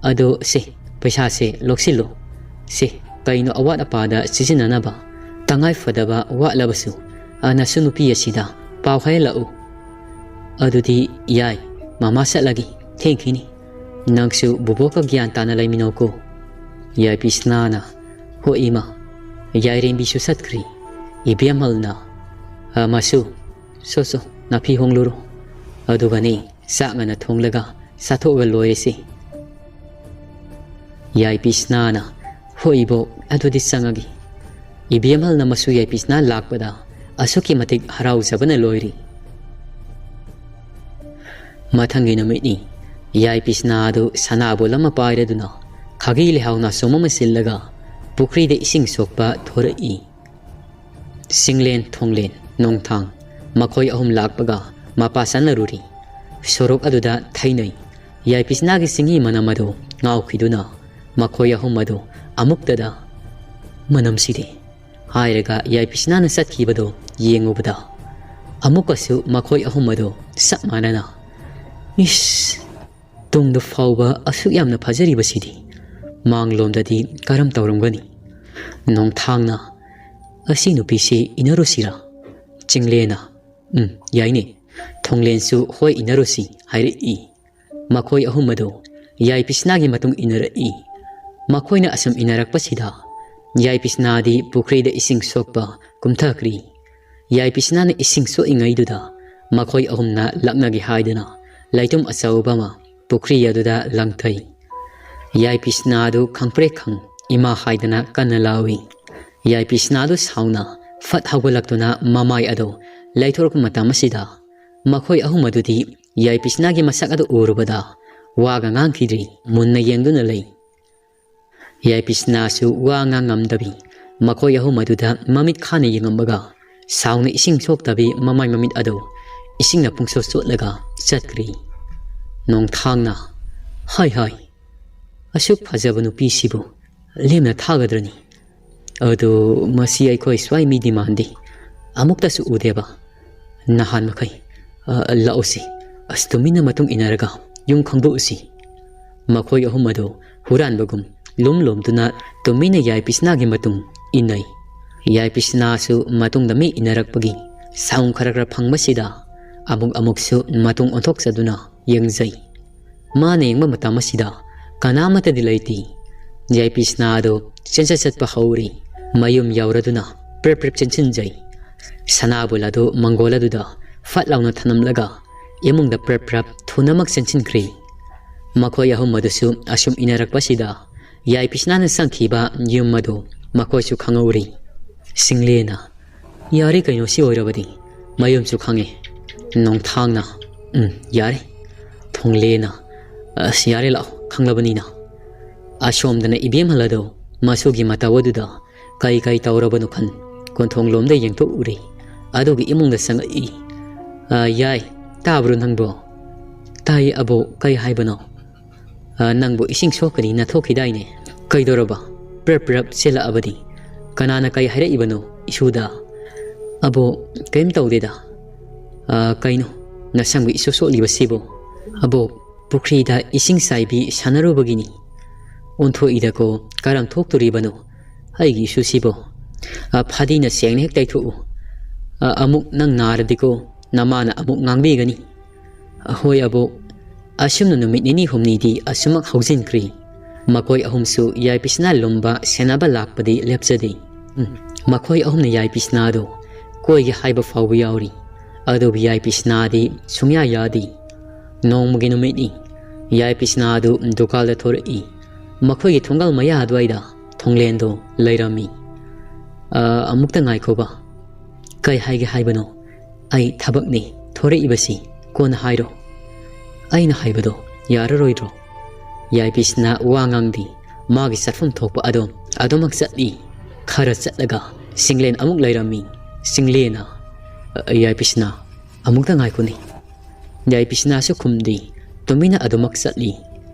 ꯑꯗꯣ ꯁꯦ, ꯄꯩꯁꯥꯁꯦ ꯂꯧꯁꯤꯜꯂꯨ꯫ ꯁꯦ, ꯀꯩꯅꯣ ꯑꯋꯥꯠ ꯑꯄꯥꯗ ꯁꯤꯖꯤꯟꯅꯅꯕ, ꯇꯉꯥꯏ ꯐꯗꯕ ꯋꯥꯠꯂꯕꯁꯨ, ꯑ, ꯅꯁꯨ ꯅꯨꯄꯤ ꯑꯁꯤꯗ ꯄꯥꯎ ꯍꯥꯏꯍꯜꯂꯛꯎ꯫" "ꯑꯗꯨꯗꯤ ꯌꯥꯏ, ꯃꯃꯥ ꯆꯠꯂꯒꯦ, ꯊꯦꯡꯈꯤꯅꯤ꯫ ꯅꯪꯁꯨ ꯕꯨꯕꯣꯛꯀ ꯒ꯭ꯌꯥꯟ ꯇꯥꯅ ꯂꯩꯃꯤꯟꯅꯧꯀꯣ꯫" ꯌꯥꯏꯄꯤꯁꯅꯥꯅ, "ꯍꯣꯏ ꯏꯃꯥ꯫" ꯌꯥꯏꯔꯦꯝꯕꯤꯁꯨ ꯆꯠꯈ꯭ꯔꯤ꯫ ꯏꯕꯦꯝꯍꯜꯅ, "ꯑ, ꯃꯁꯨ, ꯁꯣ, ꯁꯣ, ꯅꯥꯐꯤ ꯍꯣꯡꯂꯨꯔꯣ꯫ ꯑꯗꯨꯒꯅꯦ, ꯆꯥꯛ ꯉꯟꯅ ꯊꯣꯡꯂꯒ ꯆꯥꯊꯣꯛꯑꯒ ꯂꯣꯏꯔꯦꯁꯦ꯫" ꯌꯥꯏꯄꯤꯁꯅꯥꯅ, "ꯍꯣꯏ ꯏꯕꯣꯛ, ꯑꯗꯨꯗꯤ ꯆꯪꯉꯒꯦ꯫" ꯏꯕꯦꯝꯍꯜꯅ ꯃꯁꯨ ꯌꯥꯏꯄꯤꯁꯅꯥ ꯂꯥꯛꯄꯗ ꯑꯁꯨꯛꯀꯤ ꯃꯇꯤꯛ ꯍꯔꯥꯎꯖꯕꯅ ꯂꯣꯏꯔꯤ꯫ ꯃꯊꯪꯒꯤ ꯅꯨꯃꯤꯠꯅꯤ꯫ ꯌꯥꯏꯄꯤꯁꯅꯥ ꯑꯗꯨ ꯁꯅꯥꯕꯣꯜ ꯑꯃ ꯄꯥꯏꯔꯗꯨꯅ ꯈꯥꯒꯤ ꯂꯩꯍꯥꯎ ꯅꯥꯆꯣꯝ ꯑꯃ ꯁꯤꯜꯂꯒ ꯄꯨꯈ꯭ꯔꯤꯗ ꯏꯁꯤꯡ ꯁꯣꯛꯄ ꯊꯣꯔꯛꯏ꯫ ꯆꯤꯡꯂꯦꯟ, ꯊꯣꯡꯂꯦꯟ, ꯅꯣꯡꯊꯥꯡ, ꯃꯈꯣꯏ ꯑꯍꯨꯝ ꯂꯥꯛꯄꯒ ꯃꯄꯥ ꯆꯥꯅꯔꯨꯔꯤ꯫ ꯁꯣꯔꯣꯛ ꯑꯗꯨꯗ ꯊꯩꯅꯩ꯫ ꯌꯥꯏꯄꯤꯁꯅꯥꯒꯤ ꯆꯤꯡꯍꯤ ꯃꯅꯝ ꯑꯗꯨ ꯉꯥꯎꯈꯤꯗꯨꯅ ꯃꯈꯣꯏ ꯑꯍꯨꯝ ꯑꯗꯨ ꯑꯃꯨꯛꯇꯗ "ꯃꯅꯝꯁꯤꯗꯤ" ꯍꯥꯏꯔꯒ ꯌꯥꯏꯄꯤꯁꯅꯥꯅ ꯆꯠꯈꯤꯕꯗꯨ ꯌꯦꯡꯉꯨꯕꯗ ꯑꯃꯨꯛꯀꯁꯨ ꯃꯈꯣꯏ ꯑꯍꯨꯝ ꯑꯗꯨ ꯆꯞ ꯃꯥꯟꯅꯅ "ꯏꯁ! ꯇꯨꯡꯗ ꯐꯥꯎꯕ ꯑꯁꯨꯛ ꯌꯥꯝꯅ ꯐꯖꯔꯤꯕꯁꯤꯗꯤ ꯃꯥꯡꯂꯣꯝꯗꯗꯤ ꯀꯔꯝ ꯇꯧꯔꯝꯒꯅꯤ?" ꯅꯣꯡꯊꯥꯡꯅ "ꯑꯁꯤ ꯅꯨꯄꯤꯁꯤ ꯏꯟꯅꯔꯨꯁꯤꯔꯥ?" ꯆꯤꯡꯂꯦꯅ "ꯎꯝ, ꯌꯥꯏꯅꯦ꯫ ꯊꯣꯡꯂꯦꯟꯁꯨ ꯍꯣꯏ ꯏꯟꯅꯔꯨꯁꯤ" ꯍꯥꯏꯔꯛꯏ꯫ ꯃꯈꯣꯏ ꯑꯍꯨꯝ ꯑꯗꯨ ꯌꯥꯏꯄꯤꯁꯅꯥꯒꯤ ꯃꯇꯨꯡ ꯏꯟꯅꯔꯛꯏ꯫ ꯃꯈꯣꯏꯅ ꯑꯁꯨꯝ ꯏꯟꯅꯔꯛꯄꯁꯤꯗ ꯌꯥꯏꯄꯤꯁꯅꯥꯗꯤ ꯄꯨꯈ꯭ꯔꯤꯗ ꯏꯁꯤꯡ ꯁꯣꯛꯄ ꯀꯨꯝꯊꯈ꯭ꯔꯤ꯫ ꯌꯥꯏꯄꯤꯁꯅꯥꯅ ꯏꯁꯤꯡ ꯁꯣꯛꯏꯉꯩꯗꯨꯗ ꯃꯈꯣꯏ ꯑꯍꯨꯝꯅ ꯂꯛꯅꯒꯦ ꯍꯥꯏꯗꯨꯅ ꯂꯩꯇꯨꯝ ꯑꯆꯧꯕ ꯑꯃ ꯄꯨꯈ꯭ꯔꯤ ꯑꯗꯨꯗ ꯂꯪꯊꯩ꯫ ꯌꯥꯏꯄꯤꯁꯅꯥꯗꯨ ꯈꯪꯄ꯭ꯔꯦꯛ ꯈꯪ "ꯏꯃꯥ" ꯍꯥꯏꯗꯅ ꯀꯟꯅ ꯂꯥꯎꯏ꯫ ꯌꯥꯏꯄꯤꯁꯅꯥꯗꯨ ꯁꯥꯎꯅ ꯐꯠ ꯍꯧꯒꯠꯂꯛꯇꯨꯅ ꯃꯃꯥꯏ ꯑꯗꯨ ꯂꯩꯊꯣꯔꯛꯄ ꯃꯇꯝ ꯑꯁꯤꯗ ꯃꯈꯣꯏ ꯑꯍꯨꯝ ꯑꯗꯨꯗꯤ ꯌꯥꯏꯄꯤꯁꯅꯥꯒꯤ ꯃꯁꯛ ꯑꯗꯨ ꯎꯔꯨꯕꯗ ꯋꯥꯒ ꯉꯥꯡꯈꯤꯗ꯭ꯔꯤ, ꯃꯨꯟꯅ ꯌꯦꯡꯗꯨꯅ ꯂꯩ꯫ ꯌꯥꯏꯄꯤꯁꯅꯥꯁꯨ ꯋꯥ ꯉꯥꯡ ꯉꯝꯗꯕꯤ ꯃꯈꯣꯏ ꯑꯍꯨꯝ ꯑꯗꯨꯗ ꯃꯃꯤꯠ ꯈꯥꯅ ꯌꯦꯡꯉꯝꯃꯒ ꯁꯥꯎꯅ ꯏꯁꯤꯡ ꯁꯣꯛꯇꯕꯤ ꯃꯃꯥꯏ ꯃꯃꯤꯠ ꯑꯗꯨ ꯏꯁꯤꯡꯅ ꯄꯨꯡꯆꯣꯠ ꯆꯣꯠꯂꯒ ꯆꯠꯈ꯭ꯔꯤ꯫ ꯅꯣꯡꯊꯥꯡꯅ "ꯍꯥꯏ ꯍꯥꯏ, ꯑꯁꯨꯛ ꯐꯖꯕ ꯅꯨꯄꯤꯁꯤꯕꯨ ꯂꯦꯝꯅ ꯊꯥꯒꯗ꯭ꯔꯅꯤ? ꯑꯗꯨ ꯃꯁꯤ ꯑꯩꯈꯣꯏ ꯁ꯭ꯋꯥꯏ ꯃꯤꯗꯤ ꯃꯥꯟꯗꯦ, ꯑꯃꯨꯛꯇꯁꯨ ꯎꯗꯦꯕ꯫ ꯅꯍꯥꯟ ꯃꯈꯩ, ꯑ, ꯂꯥꯛꯎꯁꯤ, ꯑꯁ, ꯇꯨꯃꯤꯟꯅ ꯃꯇꯨꯡ ꯏꯟꯅꯔꯒ ꯌꯨꯝ ꯈꯪꯗꯣꯛꯎꯁꯤ"꯫ ꯃꯈꯣꯏ ꯑꯍꯨꯝ ꯑꯗꯨ ꯍꯨꯔꯥꯟꯕꯒꯨꯝ ꯂꯨꯝ ꯂꯣꯝꯗꯨꯅ ꯇꯨꯃꯤꯟꯅ ꯌꯥꯏꯄꯤꯁꯅꯥꯒꯤ ꯃꯇꯨꯡ ꯏꯟꯅꯩ꯫ ꯌꯥꯏꯄꯤꯁꯅꯥꯁꯨ ꯃꯇꯨꯡꯗ ꯃꯤ ꯏꯟꯅꯔꯛꯄꯒꯤ ꯁꯥꯎꯟ ꯈꯔ ꯈꯔ ꯐꯪꯕꯁꯤꯗ ꯑꯃꯨꯛ ꯑꯃꯨꯛꯁꯨ ꯃꯇꯨꯡ ꯑꯣꯟꯊꯣꯛꯆꯗꯨꯅ ꯌꯦꯡꯖꯩ꯫ ꯃꯥꯅ ꯌꯦꯡꯕ ꯃꯇꯝ ꯑꯁꯤꯗ ꯀꯅꯥꯃꯠꯇꯗꯤ ꯂꯩꯇꯦ꯫ ꯌꯥꯏꯄꯤꯁꯅꯥ ꯑꯗꯨ ꯆꯦꯟꯆꯠ ꯆꯠꯄ ꯍꯧꯔꯤ꯫ ꯃꯌꯨꯝ ꯌꯧꯔꯗꯨꯅ ꯄ꯭ꯔꯦꯞ ꯄ꯭ꯔꯦꯞ ꯆꯦꯟꯁꯤꯟꯖꯩ꯫ ꯁꯅꯥꯕꯨꯜ ꯑꯗꯨ ꯃꯪꯒꯣꯜ ꯑꯗꯨꯗ ꯐꯠ ꯂꯥꯎꯅ ꯊꯅꯝꯂꯒ ꯏꯃꯨꯡꯗ ꯄ꯭ꯔꯞ ꯄ꯭ꯔꯞ ꯊꯨꯅꯃꯛ ꯆꯦꯟꯁꯤꯟꯈ꯭ꯔꯤ꯫ ꯃꯈꯣꯏ ꯑꯍꯨꯝ ꯑꯗꯨꯁꯨ ꯑꯁꯨꯝ ꯏꯟꯅꯔꯛꯄꯁꯤꯗ ꯌꯥꯏꯄꯤꯁꯅꯥꯅ ꯆꯪꯈꯤꯕ ꯌꯨꯝ ꯑꯗꯨ ꯃꯈꯣꯏꯁꯨ ꯈꯪꯍꯧꯔꯤ꯫ ꯁꯤꯡꯂꯦꯅ "ꯌꯥꯔꯦ ꯀꯩꯅꯣ, ꯁꯤ ꯑꯣꯏꯔꯕꯗꯤ ꯃꯌꯨꯝꯁꯨ ꯈꯪꯉꯦ"꯫ ꯅꯣꯡꯊꯥꯡꯅ "ꯎꯝ, ꯌꯥꯔꯦ"꯫ ꯊꯣꯡꯂꯦꯅ "ꯑꯁ, ꯌꯥꯔꯦ, ꯂꯥꯛꯑꯣ, ꯈꯪꯂꯕꯅꯤꯅ"꯫ ꯑꯁꯣꯝꯗꯅ ꯏꯕꯦꯝꯍꯜ ꯑꯗꯨ ꯃꯁꯨꯒꯤ ꯃꯇꯧ ꯑꯗꯨꯗ ꯀꯩ ꯀꯩ ꯇꯧꯔꯕꯅꯣ ꯈꯟ ꯀꯣꯟꯊꯣꯡ ꯂꯣꯝꯗ ꯌꯦꯡꯊꯣꯛꯎꯔꯦ꯫ ꯑꯗꯨꯒ ꯏꯃꯨꯡꯗ ꯆꯪꯉꯛꯏ꯫ "ꯑ, ꯌꯥꯏ, ꯇꯥꯕ꯭ꯔꯣ ꯅꯪꯕꯣ?" "ꯇꯥꯏ ꯑꯕꯣꯛ, ꯀꯩ ꯍꯥꯏꯕꯅꯣ?" "ꯑ, ꯅꯪꯕꯨ ꯏꯁꯤꯡ ꯁꯣꯛꯀꯅꯤꯅ ꯊꯣꯛꯈꯤꯗꯥꯏꯅꯦ? ꯀꯩꯗꯧꯔꯕ? ꯄ꯭ꯔꯞ ꯄ꯭ꯔꯞ ꯆꯦꯜꯂꯛꯑꯕꯗꯤ꯫ ꯀꯅꯥꯅ ꯀꯩ ꯍꯥꯏꯔꯛꯏꯕꯅꯣ ꯏꯁꯨꯗ?" "ꯑꯕꯣꯛ, ꯀꯩꯝ ꯇꯧꯗꯦꯗ꯫ ꯑ, ꯀꯩꯅꯣ, ꯅꯁꯝꯒ ꯏꯁꯨ ꯁꯣꯛꯂꯤꯕꯁꯤꯕꯣ?" "ꯑꯕꯣꯛ, ꯄꯨꯈ꯭ꯔꯤꯗ ꯏꯁꯤꯡ ꯆꯥꯏꯕꯤ ꯁꯥꯟꯅꯔꯨꯕꯒꯤꯅꯤ꯫" "ꯑꯣꯟꯊꯣꯛꯏꯗꯀꯣ, ꯀꯔꯝ ꯊꯣꯛꯇꯣꯔꯤꯕꯅꯣ ꯑꯩꯒꯤ ꯏꯁꯨꯁꯤꯕꯣ?" "ꯑ, ꯐꯗꯤꯅ ꯁꯦꯡꯅ ꯍꯦꯛ ꯇꯩꯊꯣꯛꯎ꯫ ꯑ, ꯑꯃꯨꯛ ꯅꯪ ꯅꯥꯔꯗꯤꯀꯣ, ꯅꯃꯥꯅ ꯑꯃꯨꯛ ꯉꯥꯡꯕꯤꯒꯅꯤ꯫" "ꯍꯣꯏ ꯑꯕꯣꯛ꯫" ꯑꯁꯨꯝꯅ ꯅꯨꯃꯤꯠ ꯅꯤꯅꯤ ꯍꯨꯝꯅꯤꯗꯤ ꯑꯁꯨꯃꯛ ꯍꯧꯖꯤꯟꯈ꯭ꯔꯤ꯫ ꯃꯈꯣꯏ ꯑꯍꯨꯝꯁꯨ ꯌꯥꯏꯄꯤꯁꯅꯥ ꯂꯨꯝꯕ ꯁꯦꯟꯅꯕ ꯂꯥꯛꯄꯗꯤ ꯂꯦꯞꯆꯗꯦ꯫ ꯎꯝ, ꯃꯈꯣꯏ ꯑꯍꯨꯝꯅ ꯌꯥꯏꯄꯤꯁꯅꯥꯗꯨ ꯀꯣꯏꯒꯦ ꯍꯥꯏꯕ ꯐꯥꯎꯕ ꯌꯥꯎꯔꯤ꯫ ꯑꯗꯨꯕꯨ ꯌꯥꯏꯄꯤꯁꯅꯥꯗꯤ ꯁꯨꯡꯌꯥ ꯌꯥꯗꯦ꯫ ꯅꯣꯡꯃꯒꯤ ꯅꯨꯃꯤꯠꯅꯤ꯫ ꯌꯥꯏꯄꯤꯁꯅꯥꯗꯨ ꯗꯨꯀꯥꯟꯗ ꯊꯣꯔꯛꯏ꯫ ꯃꯈꯣꯏꯒꯤ ꯊꯣꯡꯒꯥꯜ ꯃꯌꯥ ꯑꯗꯨꯋꯥꯏꯗ ꯊꯣꯡꯂꯦꯟꯗꯣ ꯂꯩꯔꯝꯃꯤ꯫ "ꯑ, ꯑꯃꯨꯛꯇ ꯉꯥꯏꯈꯣꯕ꯫" "ꯀꯩ ꯍꯥꯏꯒꯦ ꯍꯥꯏꯕꯅꯣ?" "ꯑꯩ ꯊꯕꯛꯅꯤ ꯊꯣꯔꯛꯏꯕꯁꯤ, ꯀꯣꯟꯅ ꯍꯥꯏꯔꯣ꯫" "ꯑꯩꯅ ꯍꯥꯏꯕꯗꯣ ꯌꯥꯔꯔꯣꯏꯗ꯭ꯔꯣ?" ꯌꯥꯏꯄꯤꯁꯅ ꯋꯥ ꯉꯥꯡꯗꯦ꯫ ꯃꯥꯒꯤ ꯆꯠꯐꯝ ꯊꯣꯛꯄ ꯑꯗꯣ ꯑꯗꯨꯃꯛ ꯆꯠꯂꯤ꯫ ꯈꯔ ꯆꯠꯂꯒ ꯁꯤꯡꯂꯦꯟ ꯑꯃꯨꯛ ꯂꯩꯔꯝꯃꯤ꯫ ꯁꯤꯡꯂꯦꯟꯅ, "ꯑ, ꯌꯥꯏꯄꯤꯁꯅ, ꯑꯃꯨꯛꯇ ꯉꯥꯏꯈꯣꯅꯦ꯫" ꯌꯥꯏꯄꯤꯁꯅꯥꯁꯨ ꯈꯨꯝꯗꯦ꯫ ꯇꯨꯃꯤꯟꯅ ꯑꯗꯨꯃꯛ ꯆꯠꯂꯤ꯫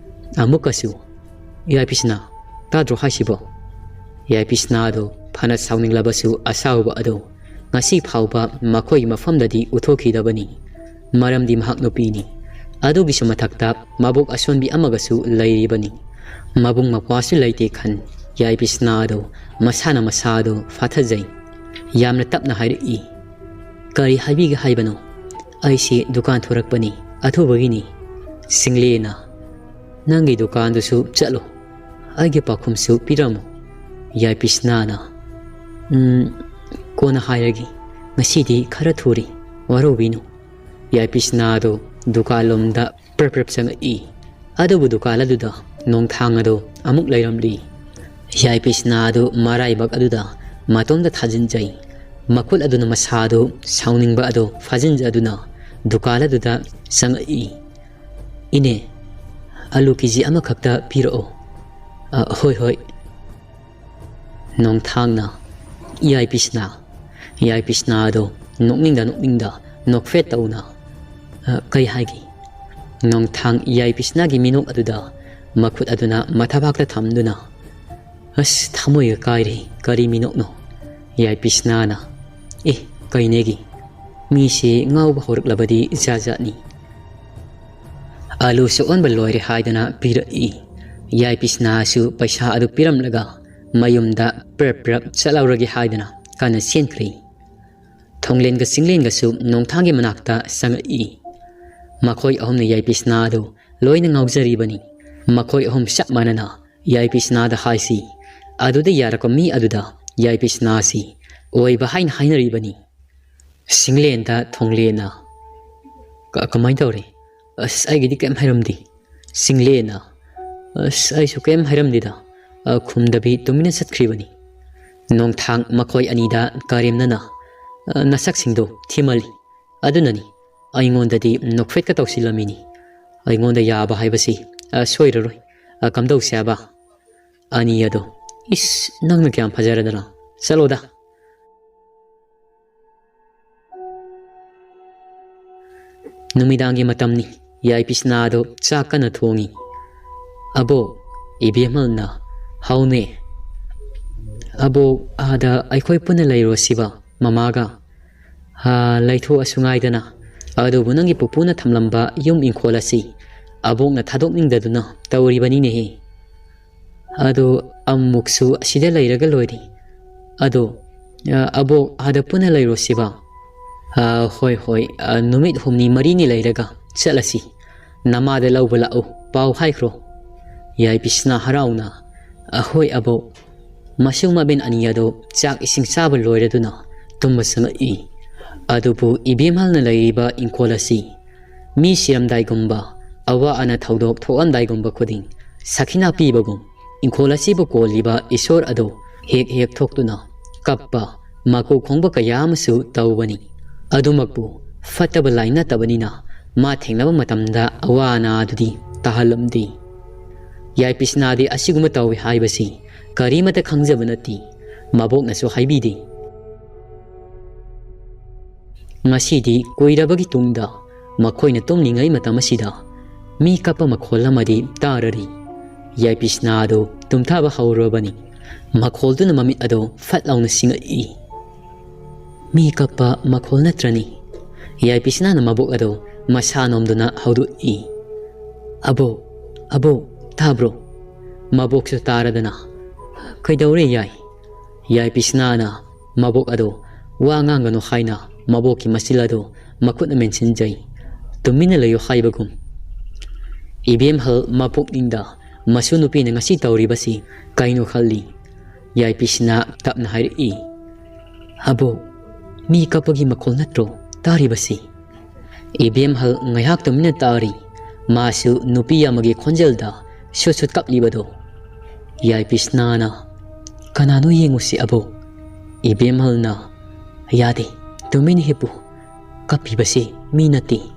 ꯑꯃꯨꯛꯀꯁꯨ, "ꯌꯥꯏꯄꯤꯁꯅꯥ, ꯇꯥꯗ꯭ꯔꯣ ꯍꯥꯏꯁꯤꯕꯣ?" ꯌꯥꯏꯄꯤꯁꯅꯥꯗꯣ ꯐꯅ ꯁꯥꯎꯅꯤꯡꯂꯕꯁꯨ ꯑꯁꯥꯎꯕ ꯑꯗꯨ ꯉꯁꯤ ꯐꯥꯎꯕ ꯃꯈꯣꯏꯒꯤ ꯃꯐꯝꯗꯗꯤ ꯎꯠꯊꯣꯛꯈꯤꯗꯕꯅꯤ꯫ ꯃꯔꯝꯗꯤ ꯃꯍꯥꯛ ꯅꯨꯄꯤꯅꯤ꯫ ꯑꯗꯨꯒꯤꯁꯨ ꯃꯊꯛꯇ ꯃꯕꯣꯛ ꯑꯁꯣꯟꯕꯤ ꯑꯃꯒꯁꯨ ꯂꯩꯔꯤꯕꯅꯤ꯫ ꯃꯕꯨꯡ ꯃꯧꯄ꯭ꯋꯥꯁꯨ ꯂꯩꯇꯦ ꯈꯟ ꯌꯥꯏꯄꯤꯁꯅꯥꯗꯣ ꯃꯁꯥꯅ ꯃꯁꯥꯗꯣ ꯐꯥꯊꯖꯩ꯫ ꯌꯥꯝꯅ ꯇꯞꯅ ꯍꯥꯏꯔꯛꯏ, "ꯀꯔꯤ ꯍꯥꯏꯕꯤꯒꯦ ꯍꯥꯏꯕꯅꯣ? ꯑꯩꯁꯤ ꯗꯨꯀꯥꯟ ꯊꯣꯔꯛꯄꯅꯤ, ꯑꯊꯨꯕꯒꯤꯅꯤ꯫" ꯁꯤꯡꯂꯦꯅ, "ꯅꯪꯒꯤ ꯗꯨꯀꯥꯟꯗꯨꯁꯨ ꯆꯠꯂꯣ, ꯑꯩꯒꯤ ꯄꯥꯎꯈꯨꯝꯁꯨ ꯄꯤꯔꯝꯃꯨ꯫" ꯌꯥꯏꯄꯤꯁꯅꯥꯅ, "ꯎꯝ, ꯀꯣꯟꯅ ꯍꯥꯏꯔꯒꯦ, ꯉꯁꯤꯗꯤ ꯈꯔ ꯊꯨꯔꯦ, ꯋꯥꯔꯧꯕꯤꯅꯨ꯫" ꯌꯥꯏꯄꯤꯁꯅꯥꯗꯨ ꯗꯨꯀꯥꯟꯂꯣꯝꯗ ꯄ꯭ꯔꯞ ꯄ꯭ꯔꯞ ꯆꯪꯉꯛꯏ꯫ ꯑꯗꯨꯕꯨ ꯗꯨꯀꯥꯟ ꯑꯗꯨꯗ ꯅꯣꯡꯊꯥꯡ ꯑꯗꯨ ꯑꯃꯨꯛ ꯂꯩꯔꯝꯂꯤ꯫ ꯌꯥꯏꯄꯤꯁꯅꯥ ꯑꯗꯨ ꯃꯔꯥꯏꯕꯛ ꯑꯗꯨꯗ ꯃꯇꯣꯝꯇ ꯊꯥꯖꯤꯟꯖꯩ꯫ ꯃꯈꯨꯠ ꯑꯗꯨꯅ ꯃꯁꯥꯗꯨ ꯁꯥꯎꯅꯤꯡꯕ ꯑꯗꯨ ꯐꯥꯖꯤꯟꯖꯗꯨꯅ ꯗꯨꯀꯥꯟ ꯑꯗꯨꯗ ꯆꯪꯉꯛꯏ꯫ "ꯏꯅꯦ, ꯑꯂꯨ ꯀꯦ ꯖꯤ ꯑꯃꯈꯛꯇ ꯄꯤꯔꯛꯑꯣ꯫" "ꯑ, ꯍꯣꯏ, ꯍꯣꯏ꯫" ꯅꯣꯡꯊꯥꯡꯅ, "ꯏꯌꯥꯏ ꯄꯤꯁꯅꯥ, ꯏꯌꯥꯏ ꯄꯤꯁꯅꯥ" ꯑꯗꯣ ꯅꯣꯛꯅꯤꯡꯗ ꯅꯣꯛꯅꯤꯡꯗ ꯅꯣꯛꯐꯦꯠ ꯇꯧꯅ, "ꯑ, ꯀꯩ ꯍꯥꯏꯒꯦ?" ꯅꯣꯡꯊꯥꯡ ꯏꯌꯥꯏ ꯄꯤꯁꯅꯥꯒꯤ ꯃꯤꯅꯣꯛ ꯑꯗꯨꯗ ꯃꯈꯨꯠ ꯑꯗꯨꯅ ꯃꯊꯕꯥꯛꯇ ꯊꯝꯗꯨꯅ, "ꯑꯁ, ꯊꯃꯣꯏꯒ ꯀꯥꯏꯔꯦ, ꯀꯔꯤ ꯃꯤꯅꯣꯛꯅꯣ?" ꯏꯌꯥꯏ ꯄꯤꯁꯅꯥꯅ, "ꯑꯦ, ꯀꯩꯅꯦꯒꯤ? ꯃꯤꯁꯤ ꯉꯥꯎꯕ ꯍꯧꯔꯛꯂꯕꯗꯤ ꯖꯥꯠ ꯖꯥꯠꯅꯤ"꯫ "ꯑꯂꯨ ꯁꯣꯛꯍꯟꯕ ꯂꯣꯏꯔꯦ" ꯍꯥꯏꯗꯅ ꯄꯤꯔꯛꯏ꯫ ꯏꯌꯥꯏ ꯄꯤꯁꯅꯥꯁꯨ ꯄꯩꯁꯥ ꯑꯗꯨ ꯄꯤꯔꯝꯂꯒ ꯃꯌꯨꯝꯗ ꯄ꯭ꯔꯞ ꯄ꯭ꯔꯞ ꯆꯠꯍꯧꯔꯒꯦ ꯍꯥꯏꯗꯅ ꯀꯟꯅ ꯆꯦꯟꯈ꯭ꯔꯦ꯫ ꯊꯣꯡꯂꯦꯟꯒ ꯆꯤꯡꯂꯦꯟꯒꯁꯨ ꯅꯣꯡꯊꯥꯡꯒꯤ ꯃꯅꯥꯛꯇ ꯆꯪꯉꯛꯏ꯫ ꯃꯈꯣꯏ ꯑꯍꯨꯝꯅ ꯏꯌꯥꯏ ꯄꯤꯁꯅꯥ ꯑꯗꯨ ꯂꯣꯏꯅ ꯉꯥꯎꯖꯔꯤꯕꯅꯤ꯫ ꯃꯈꯣꯏ ꯑꯍꯨꯝ ꯆꯞ ꯃꯥꯟꯅꯅ ꯏꯌꯥꯏ ꯄꯤꯁꯅꯥꯗ ꯍꯥꯏꯁꯤ꯫ ꯑꯗꯨꯗ ꯌꯥꯔꯛꯄ ꯃꯤ ꯑꯗꯨꯗ ꯏꯌꯥꯏ ꯄꯤꯁꯅꯥꯁꯤ ꯑꯣꯏꯕ ꯍꯥꯏꯅ ꯍꯥꯏꯅꯔꯤꯕꯅꯤ꯫ ꯁꯤꯡꯂꯦꯟꯗ ꯊꯣꯡꯂꯦꯟꯅ, "ꯀ-, ꯀꯃꯥꯏꯅ ꯇꯧꯔꯦ?" "ꯑꯁ, ꯑꯩꯒꯤꯗꯤ ꯀꯩꯝ ꯍꯥꯏꯔꯝꯗꯦ"꯫ ꯁꯤꯡꯂꯦꯟꯅ, "ꯑꯁ, ꯑꯩꯁꯨ ꯀꯩꯝ ꯍꯥꯏꯔꯝꯗꯦꯗ"꯫ ꯑ, ꯈꯨꯝꯗꯕꯤ ꯇꯨꯃꯤꯟꯅ ꯆꯠꯈ꯭ꯔꯤꯕꯅꯤ꯫ ꯅꯣꯡꯊꯥꯡ ꯃꯈꯣꯏ ꯑꯅꯤꯗ ꯀꯔꯦꯝꯅꯅ, "ꯑ, ꯅꯁꯛꯁꯤꯡꯗꯣ ꯊꯤꯃꯜꯂꯤ꯫ ꯑꯗꯨꯅꯅꯤ ꯑꯩꯉꯣꯟꯗꯗꯤ ꯅꯣꯛꯐꯦꯠꯀ ꯇꯧꯁꯤꯜꯂꯝꯃꯤꯅꯤ꯫ ꯑꯩꯉꯣꯟꯗ ꯌꯥꯕ ꯍꯥꯏꯕꯁꯤ, ꯑ, ꯁꯣꯏꯔꯔꯣꯏ꯫ ꯑ, ꯀꯝꯗꯧꯁꯦ ꯍꯥꯏꯕ?" ꯑꯅꯤ ꯑꯗꯣ, "ꯏꯁ, ꯅꯪꯅ ꯀꯌꯥꯝ ꯐꯖꯔꯗꯅ? ꯆꯠꯂꯣꯗ"꯫ ꯅꯨꯃꯤꯗꯥꯡꯒꯤ ꯃꯇꯝꯅꯤ꯫ ꯌꯥꯏ ꯄꯤꯁꯅꯥꯗꯣ ꯆꯥꯛ ꯀꯟꯅ ꯊꯣꯡꯉꯤ꯫ "ꯑꯕꯣꯛ", ꯏꯕꯦꯝꯍꯜꯅ, "ꯍꯥꯎꯅꯦ꯫ ꯑꯕꯣꯛ, ꯑꯥꯗ ꯑꯩꯈꯣꯏ ꯄꯨꯟꯅ ꯂꯩꯔꯨꯔꯁꯤꯕ, ꯃꯃꯥꯒ?" "ꯍꯥ, ꯂꯩꯊꯣꯛꯑꯁꯨ ꯉꯥꯏꯗꯅ꯫ ꯑꯗꯨꯕꯨ ꯅꯪꯒꯤ ꯄꯨꯄꯨꯅ ꯊꯝꯂꯝꯕ ꯌꯨꯝ ꯏꯪꯈꯣꯜ ꯑꯁꯤ ꯑꯕꯣꯛꯅ ꯊꯥꯗꯣꯛꯅꯤꯡꯗꯗꯨꯅ ꯇꯧꯔꯤꯕꯅꯤꯅꯦꯍꯦ꯫ ꯑꯗꯣ ꯑꯃꯨꯛꯁꯨ ꯑꯁꯤꯗ ꯂꯩꯔꯒ ꯂꯣꯏꯔꯦ꯫ ꯑꯗꯣ, ꯑ, ꯑꯕꯣꯛ, ꯑꯥꯗ ꯄꯨꯟꯅ ꯂꯩꯔꯨꯁꯤꯕ?" "ꯑ, ꯍꯣꯏ, ꯍꯣꯏ, ꯑ, ꯅꯨꯃꯤꯠ ꯍꯨꯝꯅꯤ ꯃꯔꯤꯅꯤ ꯂꯩꯔꯒ ꯆꯠꯂꯁꯤ꯫ ꯅꯃꯥꯗ ꯂꯧꯕ ꯂꯥꯛꯎ, ꯄꯥꯎ ꯍꯥꯏꯈ꯭ꯔꯣ"꯫ ꯌꯥꯏ ꯄꯤꯁꯅꯥ ꯍꯔꯥꯎꯅ, "ꯑ, ꯍꯣꯏ ꯑꯕꯣꯛ"꯫ ꯃꯁꯨ ꯃꯕꯦꯟ ꯑꯅꯤ ꯑꯗꯣ ꯆꯥꯛ ꯏꯁꯤꯡ ꯆꯥꯕ ꯂꯣꯏꯔꯗꯨꯅ ꯇꯨꯝꯕ ꯆꯪꯉꯛꯏ꯫ ꯑꯗꯨꯕꯨ ꯏꯕꯦꯝꯍꯜꯅ ꯂꯩꯔꯤꯕ ꯏꯪꯈꯣꯜ ꯑꯁꯤ ꯃꯤ ꯁꯤꯔꯝꯗꯥꯏꯒꯨꯝꯕ, ꯑꯋꯥ ꯑꯅꯥ ꯊꯧꯗꯣꯛ ꯊꯣꯛꯂꯝꯗꯥꯏꯒꯨꯝꯕ ꯈꯨꯗꯤꯡ ꯁꯈꯤꯅꯥ ꯄꯤꯕꯒꯨꯝ, ꯏꯪꯈꯣꯜ ꯑꯁꯤꯕꯨ ꯀꯣꯜꯂꯤꯕ ꯏꯁꯣꯔ ꯑꯗꯨ ꯍꯦꯛ ꯍꯦꯛ ꯊꯣꯛꯇꯨꯅ ꯀꯞꯄ, ꯃꯀꯨ ꯈꯣꯡꯕ ꯀꯌꯥ ꯑꯃꯁꯨ ꯇꯧꯕꯅꯤ꯫ ꯑꯗꯨꯃꯛꯄꯨ ꯐꯠꯇꯕ ꯂꯥꯏ ꯅꯠꯇꯕꯅꯤꯅ ꯃꯥ ꯊꯦꯡꯅꯕ ꯃꯇꯝꯗ ꯑꯋꯥ ꯑꯅꯥ ꯑꯗꯨꯗꯤ ꯇꯥꯍꯜꯂꯝꯗꯦ꯫ ꯌꯥꯏ ꯄꯤꯁꯅꯥꯗꯤ ꯑꯁꯤꯒꯨꯝꯕ ꯇꯧꯏ ꯍꯥꯏꯕꯁꯤ ꯀꯔꯤꯃꯠꯇ ꯈꯪꯖꯕ ꯅꯠꯇꯦ꯫ ꯃꯕꯣꯛꯅꯁꯨ ꯍꯥꯏꯕꯤꯗꯦ꯫ ꯉꯁꯤꯗꯤ ꯀꯨꯏꯔꯕꯒꯤ ꯇꯨꯡꯗ ꯃꯈꯣꯏꯅ ꯇꯨꯝꯂꯤꯉꯩ ꯃꯇꯝ ꯑꯁꯤꯗ ꯃꯤ ꯀꯞꯄ ꯃꯈꯣꯜ ꯑꯃꯗꯤ ꯇꯥꯔꯔꯤ꯫ ꯌꯥꯏꯄꯤꯁꯅꯥ ꯑꯗꯨ ꯇꯨꯝꯊꯕ ꯍꯧꯔꯕꯅꯤ꯫ ꯃꯈꯣꯜꯗꯨꯅ ꯃꯃꯤꯠ ꯑꯗꯨ ꯐꯠ ꯂꯥꯎꯅ ꯁꯤꯡꯉꯛꯏ꯫ "ꯃꯤ ꯀꯞꯄ ꯃꯈꯣꯜ ꯅꯠꯇ꯭ꯔꯅꯤ?" ꯌꯥꯏꯄꯤꯁꯅꯥꯅ ꯃꯕꯣꯛ ꯑꯗꯨ ꯃꯁꯥ ꯅꯣꯝꯗꯨꯅ ꯍꯧꯗꯣꯛꯏ꯫ "ꯑꯕꯣꯛ, ꯑꯕꯣꯛ, ꯇꯥꯕ꯭ꯔꯣ?" ꯃꯕꯣꯛꯁꯨ ꯇꯥꯔꯗꯅ, "ꯀꯩꯗꯧꯔꯦ ꯌꯥꯏ?" ꯌꯥꯏꯄꯤꯁꯅꯥꯅ ꯃꯕꯣꯛ ꯑꯗꯨ ꯋꯥ ꯉꯥꯡꯒꯅꯨ ꯍꯥꯏꯅ ꯃꯕꯣꯛꯀꯤ ꯃꯆꯤꯜ ꯑꯗꯨ ꯃꯈꯨꯠꯅ ꯃꯦꯟꯁꯤꯟꯖꯩ꯫ ꯇꯨꯃꯤꯟꯅ ꯂꯩꯌꯨ ꯍꯥꯏꯕꯒꯨꯝ꯫ ꯏꯕꯦꯝꯍꯜ ꯃꯄꯨꯛꯅꯤꯡꯗ ꯃꯁꯨ ꯅꯨꯄꯤꯅ ꯉꯁꯤ ꯇꯧꯔꯤꯕꯁꯤ ꯀꯩꯅꯣ ꯈꯜꯂꯤ꯫ ꯌꯥꯏꯄꯤꯁꯅꯥ ꯇꯞꯅ ꯍꯥꯏꯔꯛꯏ, "ꯑꯕꯣꯛ, ꯃꯤ ꯀꯞꯄꯒꯤ ꯃꯈꯣꯜ ꯅꯠꯇ꯭ꯔꯣ ꯇꯥꯔꯤꯕꯁꯤ?" ꯏꯕꯦꯝꯍꯜ ꯉꯥꯏꯍꯥꯛ ꯇꯨꯃꯤꯟꯅ ꯇꯥꯔꯤ꯫ ꯃꯥꯁꯨ ꯅꯨꯄꯤ ꯑꯃꯒꯤ ꯈꯣꯟꯖꯦꯜꯗ ꯁꯨꯠ ꯁꯨꯠ ꯀꯞꯂꯤꯕꯗꯣ꯫ ꯌꯥꯏꯄꯤꯁꯅꯥꯅ, "ꯀꯅꯥꯅꯣ ꯌꯦꯡꯉꯨꯁꯤ ꯑꯕꯣꯛ?" ꯏꯕꯦꯝꯍꯜꯅ, "ꯌꯥꯗꯦ, ꯇꯨꯃꯤꯟꯅ ꯍꯤꯞꯄꯨ꯫ ꯀꯞꯄꯤꯕꯁꯤ ꯃꯤ ꯅꯠꯇꯦ꯫"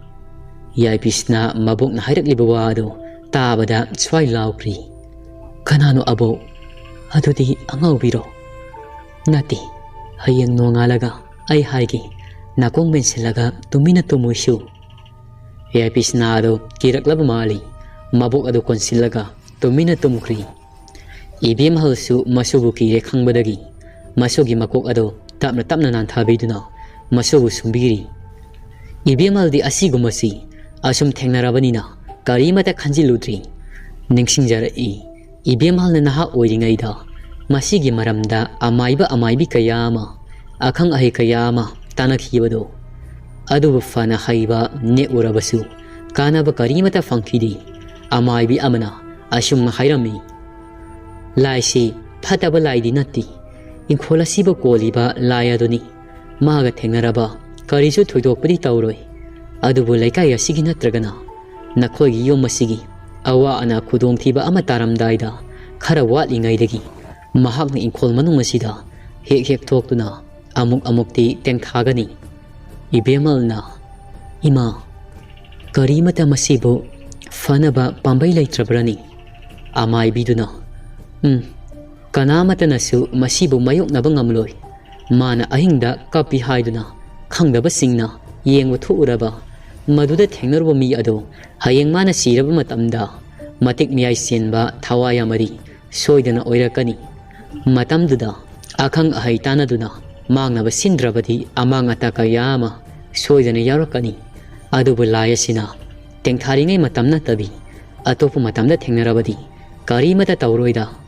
ꯌꯥꯏꯄꯤꯁꯅꯥ ꯃꯕꯣꯛꯅ ꯍꯥꯏꯔꯛꯂꯤꯕ ꯋꯥ ꯑꯗꯨ ꯇꯥꯕꯗ ꯁ꯭ꯋꯥꯏ ꯂꯥꯎꯈ꯭ꯔꯤ꯫ "ꯀꯅꯥꯅꯣ ꯑꯕꯣꯛ? ꯑꯗꯨꯗꯤ ꯑꯉꯥꯎꯕꯤꯔꯣ?" "ꯅꯠꯇꯦ, ꯍꯌꯦꯡ ꯅꯣꯡꯉꯥꯜꯂꯒ ꯑꯩ ꯍꯥꯏꯒꯦ, ꯅꯥꯀꯣꯡ ꯃꯦꯟꯁꯤꯜꯂꯒ ꯇꯨꯃꯤꯟꯅ ꯇꯨꯝꯃꯨ ꯏꯁꯨ꯫" ꯌꯥꯏꯄꯤꯁꯅꯥ ꯑꯗꯨ ꯀꯤꯔꯛꯂꯕ ꯃꯥꯜꯂꯤ꯫ ꯃꯕꯣꯛ ꯑꯗꯨ ꯀꯣꯟꯁꯤꯜꯂꯒ ꯇꯨꯃꯤꯟꯅ ꯇꯨꯝꯈ꯭ꯔꯤ꯫ ꯏꯕꯦꯝꯍꯜꯁꯨ ꯃꯁꯨꯕꯨ ꯀꯤꯔꯦ ꯈꯪꯕꯗꯒꯤ ꯃꯁꯨꯒꯤ ꯃꯀꯣꯛ ꯑꯗꯨ ꯇꯞꯅ ꯇꯞꯅ ꯅꯥꯟꯊꯕꯤꯗꯨꯅ ꯃꯁꯨꯕꯨ ꯁꯨꯝꯕꯤꯔꯤ꯫ ꯏꯕꯦꯝꯍꯜꯗꯤ ꯑꯁꯤꯒꯨꯝꯕꯁꯤ ꯑꯁꯨꯝ ꯊꯦꯡꯅꯔꯕꯅꯤꯅ ꯀꯔꯤꯃꯇ ꯈꯟꯖꯤꯜꯂꯨꯗ꯭ꯔꯤ꯫ ꯅꯤꯡꯁꯤꯡꯖꯔꯛꯏ, ꯏꯕꯦꯝꯍꯜꯅ ꯅꯍꯥ ꯑꯣꯏꯔꯤꯉꯩꯗ ꯃꯁꯤꯒꯤ ꯃꯔꯝꯗ ꯑꯃꯥꯏꯕ ꯑꯃꯥꯏꯕꯤ ꯀꯌꯥ ꯑꯃ, ꯑꯈꯪ ꯑꯍꯩ ꯀꯌꯥ ꯑꯃ ꯇꯥꯟꯅꯈꯤꯕꯗꯣ꯫ ꯑꯗꯨꯕꯨ ꯐꯅ ꯍꯩꯕ ꯅꯦꯛꯎꯔꯕꯁꯨ ꯀꯥꯟꯅꯕ ꯀꯔꯤꯃꯇ ꯐꯪꯈꯤꯗꯦ꯫ ꯑꯃꯥꯏꯕꯤ ꯑꯃꯅ ꯑꯁꯨꯝꯅ ꯍꯥꯏꯔꯝꯃꯤ, "ꯂꯥꯏꯁꯤ ꯐꯠꯇꯕ ꯂꯥꯏꯗꯤ ꯅꯠꯇꯦ, ꯏꯪꯈꯣꯜ ꯑꯁꯤꯕꯨ ꯀꯣꯜꯂꯤꯕ ꯂꯥꯏ ꯑꯗꯨꯅꯤ꯫ ꯃꯥꯒ ꯊꯦꯡꯅꯔꯕ ꯀꯔꯤꯁꯨ ꯊꯣꯏꯗꯣꯛꯄꯗꯤ ꯇꯧꯔꯣꯏ꯫ ꯑꯗꯨꯕꯨ ꯂꯩꯀꯥꯏ ꯑꯁꯤꯒꯤ ꯅꯠꯇ꯭ꯔꯒꯅ ꯅꯈꯣꯏꯒꯤ ꯌꯨꯝ ꯑꯁꯤꯒꯤ ꯑꯋꯥ ꯑꯅꯥ ꯈꯨꯗꯣꯡꯊꯤꯕ ꯑꯃ ꯇꯥꯔꯝꯗꯥꯏꯗ ꯈꯔ ꯋꯥꯠꯂꯤꯉꯩꯗꯒꯤ ꯃꯍꯥꯛꯅ ꯏꯪꯈꯣꯜ ꯃꯅꯨꯡ ꯑꯁꯤꯗ ꯍꯦꯛ ꯍꯦꯛ ꯊꯣꯛꯇꯨꯅ ꯑꯃꯨꯛ ꯑꯃꯨꯛꯇꯤ ꯇꯦꯡꯊꯥꯒꯅꯤ꯫" ꯏꯕꯦꯝꯃꯜꯅ, "ꯏꯃꯥ, ꯀꯔꯤꯃꯇ ꯃꯁꯤꯕꯨ ꯐꯅꯕ ꯄꯥꯝꯕꯩ ꯂꯩꯇ꯭ꯔꯕ꯭ꯔꯅꯤ?" ꯑꯃꯥꯏꯕꯤꯗꯨꯅ, "ꯎꯝ, ꯀꯅꯥꯃꯠꯇꯅꯁꯨ ꯃꯁꯤꯕꯨ ꯃꯥꯌꯣꯛꯅꯕ ꯉꯝꯂꯣꯏ꯫ ꯃꯥꯅ ꯑꯍꯤꯡꯗ ꯀꯞꯄꯤ ꯍꯥꯏꯗꯨꯅ ꯈꯪꯗꯕꯁꯤꯡꯅ ꯌꯦꯡꯕ ꯊꯣꯛꯎꯔꯕ ꯃꯗꯨꯗ ꯊꯦꯡꯅꯔꯨꯕ ꯃꯤ ꯑꯗꯣ ꯍꯌꯦꯡ ꯃꯥꯅ ꯁꯤꯔꯕ ꯃꯇꯝꯗ ꯃꯇꯤꯛ ꯃꯌꯥꯏ ꯆꯦꯟꯕ ꯊꯋꯥꯏ ꯑꯃꯗꯤ ꯁꯣꯏꯗꯅ ꯑꯣꯏꯔꯛꯀꯅꯤ꯫ ꯃꯇꯝꯗꯨꯗ ꯑꯈꯪ ꯑꯍꯩ ꯇꯥꯟꯅꯗꯨꯅ ꯃꯥꯡꯅꯕ ꯁꯤꯟꯗ꯭ꯔꯕꯗꯤ ꯑꯃꯥꯡ ꯑꯇꯥ ꯀꯌꯥ ꯑꯃ ꯁꯣꯏꯗꯅ ꯌꯥꯎꯔꯛꯀꯅꯤ꯫ ꯑꯗꯨꯕꯨ ꯂꯥꯏ ꯑꯁꯤꯅ ꯇꯦꯡꯊꯥꯔꯤꯉꯩ ꯃꯇꯝ ꯅꯠꯇꯕꯤ ꯑꯇꯣꯞꯄ ꯃꯇꯝꯗ ꯊꯦꯡꯅꯔꯕꯗꯤ ꯀꯔꯤꯃꯠꯇ ꯇꯧꯔꯣꯏꯗ